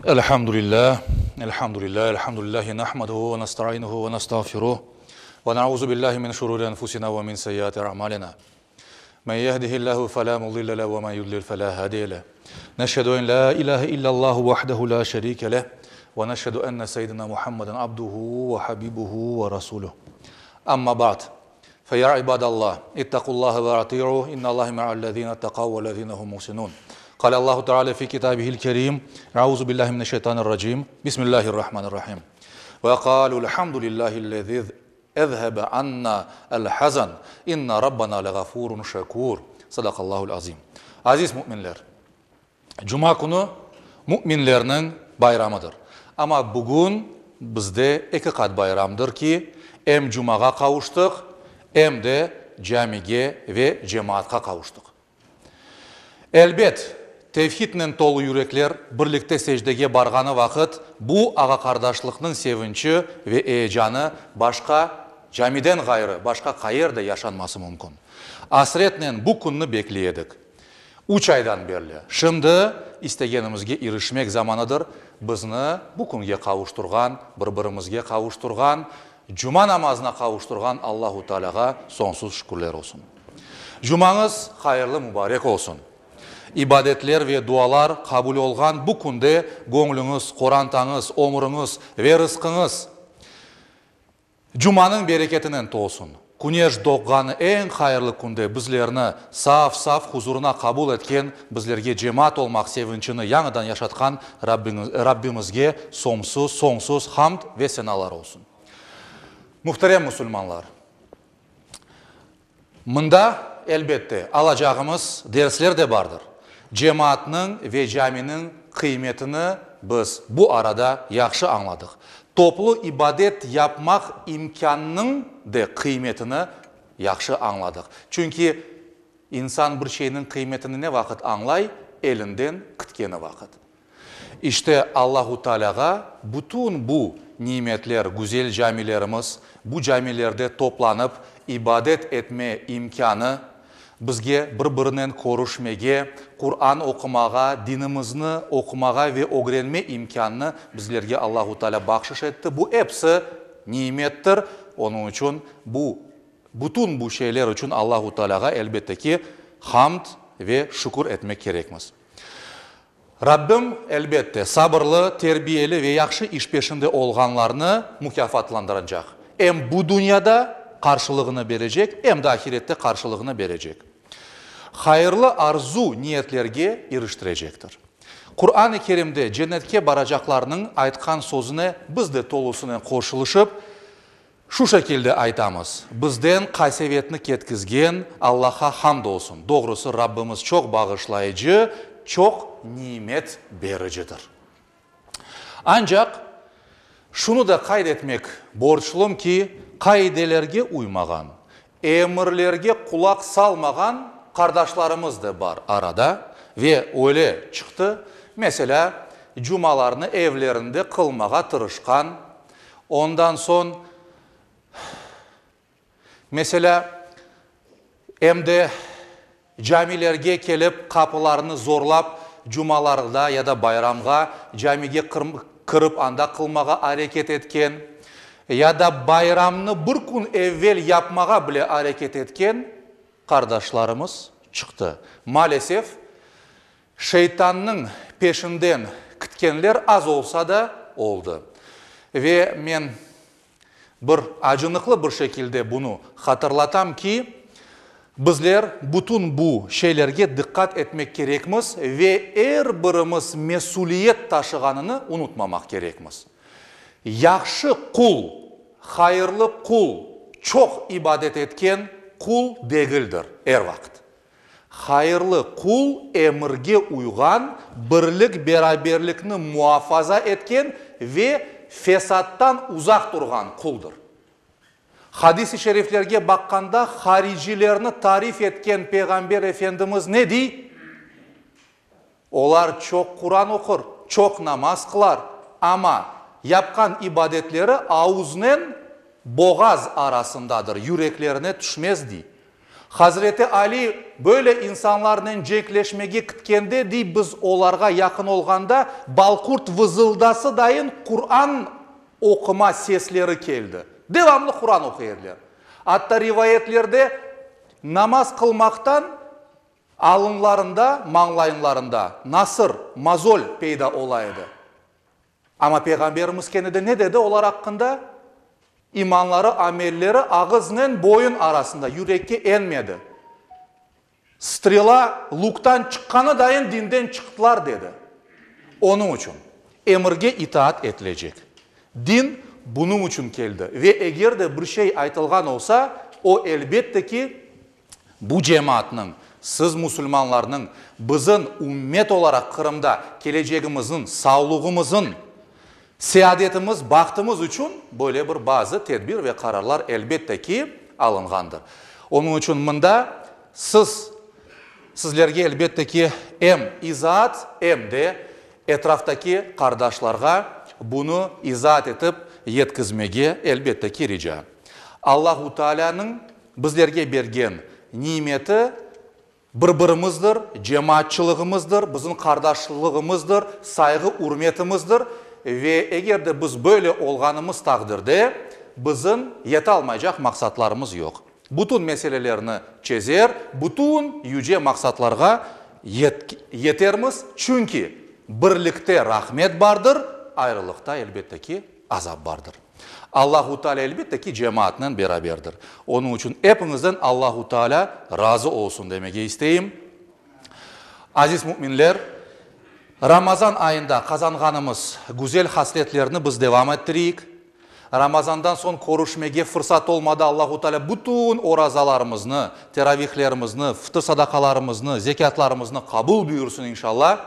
Elhamdülillah, elhamdülillah, elhamdülillahi nahmaduhu ve nastainuhu ve nastağfiruh ve nauzu billahi min şururi enfusina ve min seyyiati a'malina. Men yehdihillahu fela mudille leh ve men yudlil fela hadiye leh. Neşhedü en la ilahe illallahu vahdehu la şerike leh ve neşhedü enne seyyidina Muhammeden abduhu ve habibuhu ve rasuluh. Amma ba'd. Fe ya ibadallah, ittaqullaha ve ati'uh, innallaha ma'allezine ittaqav vellezine hum muhsinun. Kale Allahu Teala fi kitabihil kerim, Euzu billahi mineşşeytanirracim. Bismillahirrahmanirrahim. Ve kalu elhamdülillahillezî ezhebe anna el hazan. İnna rabbana legafurun şekur. Sadakallahul azim. Aziz müminler, Cuma künü müminlerniñ bayramıdır. Amma bugün bizde eki qat bayramdır ki, em cumağa qavuştıq, em de camige ve cemaatqa qavuştıq. Elbet, tevhidnen tolu yürekler birlikte secdege barğanı vaqıt bu ağa-qardaşlıqnıñ sevinçi ve eyecanı başqa camiden ğayrı başqa qayerde yaşanması mümkün? Asretnen bu künni bekley edik. Üç aydan berli. Şimdi istegenimizge irişmek zamanıdır. Bizni bu künge qavuşturğan, bir-birimizge qavuşturğan, cuma namazına qavuşturğan Allahu Tealâğa soñsuz şükürler olsun. Cumañız hayırlı mubarek olsun! İbadetler ve dualar qabul olğan bu künde göñlüñiz, qorantañız, ömrüñiz ve rızqıñız Cumanıñ bereketinen tolsun. Küneş doğğanı eñ hayırlı künde bizlerni saf-saf huzurına qabul etken, bizlerge cemaat olmaq sevinçini yañıdan yaşatqan Rabbimizge somsuz, soñsuz hamd ve senalar olsun. Muhterem musulmanlar! Mında, elbette, alacağımız dersler de bardır. Cemaatnıñ ve caminiñ qıymetini biz bu arada yahşı añladıq. Toplu ibadet yapmaq imkânnıñ de qıymetini yahşı añladıq. Çünki insan bir şeyniñ qıymetini ne vaqıt añlay? Elinden kitkeni vaqıt. İşte, Allahu Tealâğa bütün bu nimetler, güzel camilerimiz, bu camilerde toplanıp ibadet etme imkânı, bizge bir-birinen körüşmege, Quran oqumağa, dinimizni oqumağa ve ögrenme imkânını bizlerge Allahu Tealâ bahşış etti. Bu episi nimettir. Onıñ içün bu, bütün bu şeyler içün Allahu Tealâğa, elbette ki, hamd ve şükür etmek kerekmiz. Rabbim, elbette, sabırlı, terbiyeli ve yahşı iş peşinde olğanlarnı mukâfatlandıracaq. Em bu dünyada qarşılığını berecek, em de ahirette qarşılığını berecek. Hayırlı arzu-niyetlerge iriştirecektir. Quran-ı Kerimde cennetke baracaqlarnıñ aytqan sözüne biz de tolusınen qoşulışıp, Şu şekilde aytamız, Bizden qasevetni ketkizgen Allahqa hamd olsun, doğrusı Rabbimiz çoq bağışlayıcı, çoq nimet bericidir. Ancaq, şunı da qayd etmek borclum ki, qaidelerge uymağan, emirlerge qulaq salmağan qardaşlarımız da bar arada ve öyle çıqtı, meselâ, cumalarnı evlerinde qılmağa tırışqan, Ondan soñ, meselâ, em de camilerge kelip qapılarnı zorlap, cumalarda ya da bayramğa camige kirip anda qılmağa areket etken, ya da bayramnı bir kün evel yapmağa bile areket etken qardaşlarımız çıqtı. Maalesef, Şeytannıñ peşinden kitkenler az olsa da, oldı. Ve men bir acınıqlı bir şekilde bunı hatırlatam ki, bizler bütün bu şeylerge diqqat etmek kerekmiz ve er birimiz mesüliyet taşığanını unutmamaq kerekmiz. Yahşı qul, hayırlı qul, çoq ibadet etken qul degildir er vaqıt. Hayırlı qul emirge uyğan, birlik-beraberlikni muafaza etken ve fesattan uzaq turğan quldır. Hadis-i şeriflerge baqqanda haricilerni tarif etken Peyğamber Efendimiz ne dey? Olar çoq Quran oqur, çoq namaz qılar, amma yapqan ibadetleri avuznen boğaz arasındadır, yüreklerine tüşmez, dey. Hazreti Ali böyle insanlarnen cenkleşmege kitkende, dey, biz olarğa yaqın olğanda, balqurt vızıldası dayın Quran oquma sesleri keldi. Devamlı Quran oquy ediler. Atta rivayetlerde namaz qılmaqtan alınlarında, mañlayınlarında nasır, mozol peyda ola edi. Amma Peyğamberimiz kene de ne dedi olar aqqında? İmanları, amelleri ağıznen boyun arasında, yürekke enmedi. Strela luktan çıqqanı dayın dinden çıqtılar, dedi. Onıñ içün emirge itaat etilecek. Din bunıñ içün keldi ve eger de bir şey aytılğan olsa, o, elbette ki, Bu cemaatnıñ, siz musulmanlarnıñ, bizim ümmet olaraq Qırımda kelecegimizniñ, savluğımızıñ, seadetimiz, bahtımız içün böyle bir bazı tedbir ve qararlar elbette ki, alınğandır. Onıñ içün mında siz, sizlerge elbette ki, em izaat, em de etraftaki qardaşlarğa bunı izaat etip yetkizmege elbette ki, rica. Allahu Taalânıñ Bizlerge bergen nimeti bir-birimizdir, cemaatçılığımızdır, bizim qardaşlığımızdır, sayğı-ürmetimizdir ve eger de biz böyle olğanımız taqdirde, bizim yetalmaycaq maqsatlarımız yoq. Bütün meselelerni çezer, bütün yüce maqsatlarğa yetermiz, çünki birlikte rahmet bardır, ayrılıqta, elbette ki, azap bardır. Allahu Teala elbette ki cemaatnen beraberdir. Onıñ içün epiñizden Allahu Teala razı olsun demege isteyim. Aziz müminler, Ramazan ayında qazanğanımız güzel hasletlerni biz devam ettireyik. Ramazandan soñ körüşmege fırsat olmadı, Allahu Teala bütün orazalarımıznı, teravihlerimizni, fıtır sadaqalarımıznı, zekâtlarımıznı qabul buyursın inşallah.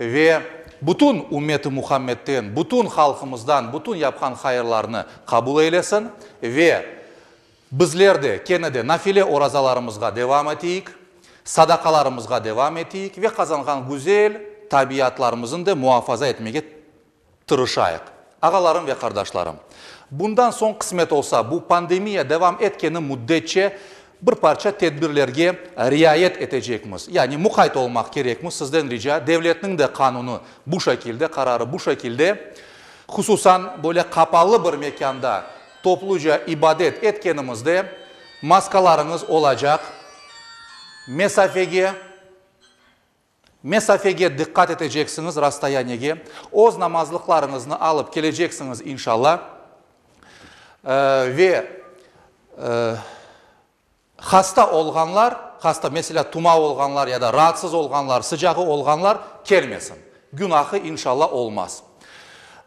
Ve bütün ümmet-i Muhammedten, bütün halqımızdan bütün yapqan hayırlarnı qabul eylesin. Ve bizler de kene de nafile orazalarımızğa devam eteyik, sadaqalarımızğa devam eteyik ve qazanğan güzel tabiatlarımızın da muafaza etmege tırışayıq. Ağalarım ve qardaşlarım, bundan soñ qısmet olsa, bu pandemiya devam etkeni müddetçe bir parça tedbirlerge riayet etecekmiz. Yani muqayt olmaq kerekmiz, sizden rica, devletniñ de qanunı bu şekilde, qararı bu şekilde, hususan böyle qapalı bir mekânda topluca ibadet etkenimizde maskalarıñız olacaq, mesafege, Mesafege diqqat eteceksiñiz, rasstoyaniyege. Öz namazlıqlarıñıznı alıp keleceksiñiz, inşalla. Ve hasta olğanlar, hasta, meselâ, tumav olğanlar ya da raatsız olğanlar, sıcağı olğanlar kelmesin. Günahı, inşalla, olmaz.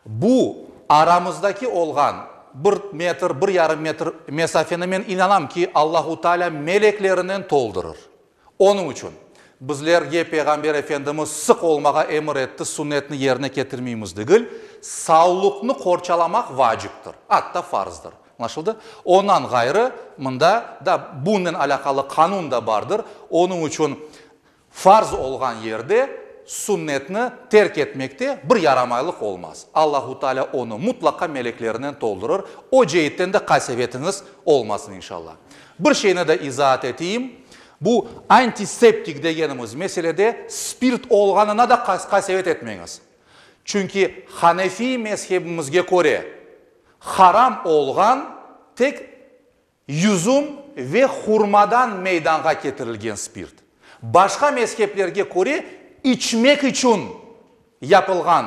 Bu aramızdaki olğan bir metr, bir yarım metr mesafeni men inanam ki, Allahu Teala meleklerinen toldurır. Onıñ içün, bizlerge Peyğamber Efendimiz sıq olmağa emir etti, sunnetni yerine ketirmeymiz degil, savluqnı qorçalamaq vaciptir, atta farzdır. Añlaşıldı? Ondan ğayrı, mında da bunnen alâqalı qanun da bardır, onıñ içün farz olğan yerde sunnetni terk etmekte bir yaramaylıq olmaz. Allahu Teala onı mutlaqa meleklerinen toldurır, o ceetten de qasevetiñiz olmasın inşallah. Bir şeyni de izaat eteyim, bu antiseptik degenimiz meselede spirt olğanına da qasevet etmeñiz. Çünki hanefiy mezhebimizge köre haram olğan tek yüzüm ve hurmadan meydanğa ketirilgen spirt. Başqa mezheplerge köre içmek içün yapılğan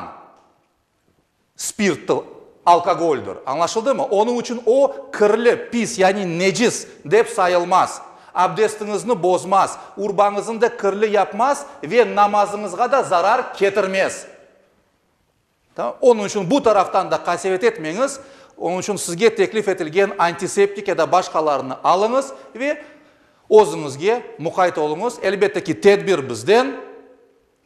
Spirtti, alkogoldir. Añlaşıldımı? Onıñ içün o, kirli, pis, yani necis, dep sayılmaz. Abdestiñizni bozmaz, urbañıznı da kirli yapmaz ve namazıñızğa da zarar ketirmez. Tamam? Onıñ içün bu taraftan da qasevet etmeñiz. Onıñ içün sizge teklif etilgen antiseptik ya da başqalarını alıñız ve özüñizge muqayt oluñız. Elbette ki, tedbir bizden.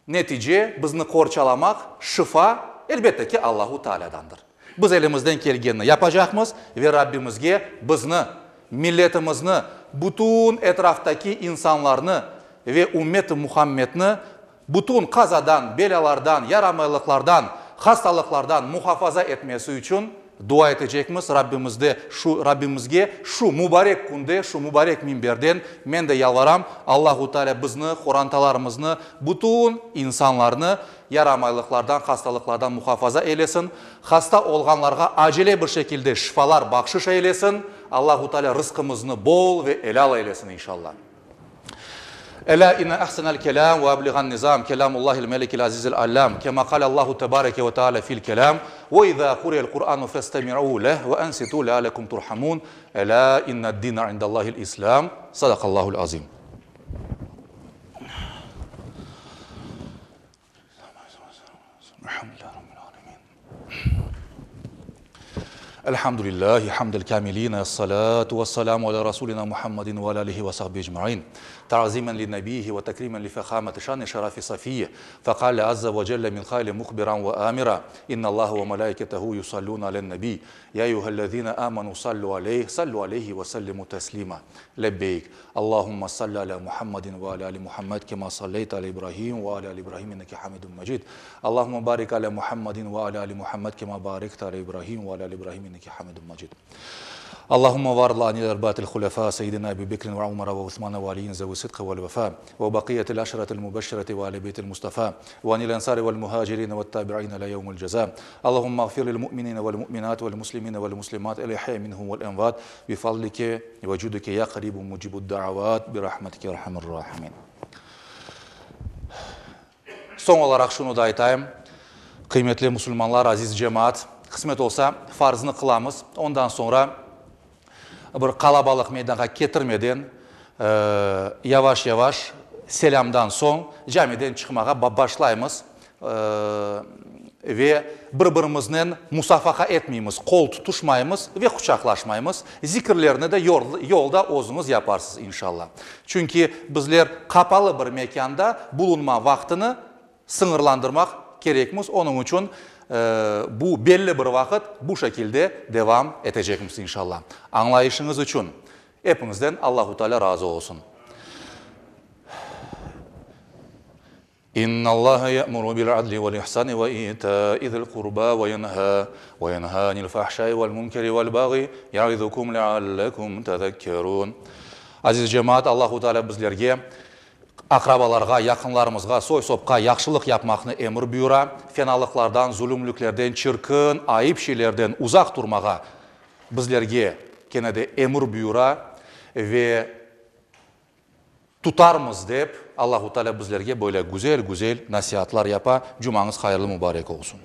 Netice, bizni qorçalamaq, şifa, elbette ki, Allahu Taalâdandır. Biz elimizden kelgenini yapacaqmız ve Rabbimizge bizni, milletimizni, bütün etraftaki insanlarnı ve ümmet-i Muhammedni bütün qazadan, belâlardan, yaramaylıqlardan, hastalıqlardan muhafaza etmesi içün. Dua etecekmiz Rabbimizde, şu Rabbimizge şu mubarek künde, şu mubarek minberden men de yalvaram, Allahu Teala bizni, qorantalarımıznı, bütün insanlarnı yaramaylıqlardan, hastalıqlardan muhafaza eylesin, hasta olğanlarğa acele bir şekilde şifalar bahşış eylesin, Allahu Teala rızqımıznı bol ve elâl eylesin inşallah. Elâ inne ahsenel kelâm ve ebliğan nizam kelâmullahil melikil azizil allâm kema kâle Allahu tebareke ve teâlâ fil kelâm ve izâ kuriyel Kur'anu festemi'û leh ve ensitû lealekum turhamûn Elâ inned dîne indallâhil islâm Sadakallâhul azîm. Elhamdülillahi hamdel kâmilîne essalâtu vesselâmu alâ rasûlinâ Muhammedin ve alâ âlihi ve sahbihi ecmaîn. Ta'zîmen li nebiyhi ve tekrîmen li fehâmeti şâni şerafi safiyyi. Feqâle azze ve celle min qailin muhbiran ve âmira, İnnallâhe ve melâiketehu yusallûne alen nebiy. Ya eyyühellezîne âmenû sallû aleyh, sallû aleyhi ve sellimû teslîmâ. Lebbeyk. Allahumma salli ala Muhammedin ve ala ali Muhammed kema salleyte ala İbrahim ve ala ali İbrahim inneke hamidun mecid. Allahumma barik ala Muhammedin ve ala ali Muhammed kema barekte ala İbrahim ve ala ali İbrahim inneke hamidun mecid. Allahumma varla anil erbatil hulefa seyyidina Ebi Bekrin ve Umara ve Usmana ve Aliyin zevi sıdkı vel vefa ve bakiyetil aşretil mübeşşereti ve ali beytil Mustafa ve anil ensari vel muhacirin ve tabi'in ila yevmil ceza. Allahumma gfir lil mu'minine vel mu'minat vel muslimine vel muslimat el ihya minhum vel envat bi fadlike ve cudike ya qaribu mucibud da'avat bi rahmetike ya erhamer rahimin. Soñ olaraq şunı da aytayım, qıymetli musulmanlar, aziz cemaat, qısmet olsa, farznı qılamız, ondan soñra bir qalabalıq meydanğa ketirmeden, yavaş-yavaş selâmdan soñ camiden çıqmağa başlaymız ve bir-birimiznen musafaha etmeymiz, qol tutuşmaymız ve quçaqlaşmaymız. Zikirlerni de yolda özüñiz yaparsız, inşalla. Çünki bizler qapalı bir mekânda bulunma vaqtını sıñırlandırmaq kerekmiz, onıñ içün bu belli bir vaqıt bu şekilde devam etecekmiz, inşalla. Añlayışıñız içün epiñizden Allahu Teala razı olsun. İnnallaha ye'muru bil-adli vel-ihsani ve ita'i zil-qurba ve yenha ve yenha anil-fahşai vel-munkeri vel-bagyi ya'izukum leallekum tezekkerun. Aziz cemaat, Allahu Teala bizlerge aqrabalarğa, yaqınlarımızğa, soy-sopqa yahşılıq yapmaqnı emir buyura, fenalıqlardan, zulümliklerden, çirkin, ayıp şeylerden uzaq turmağa bizlerge kene de emir buyura ve tutarmız dep, Allahu Teala bizlerge böyle güzel-güzel nasiatlar yapa. Cumañız hayırlı-mubarek olsun!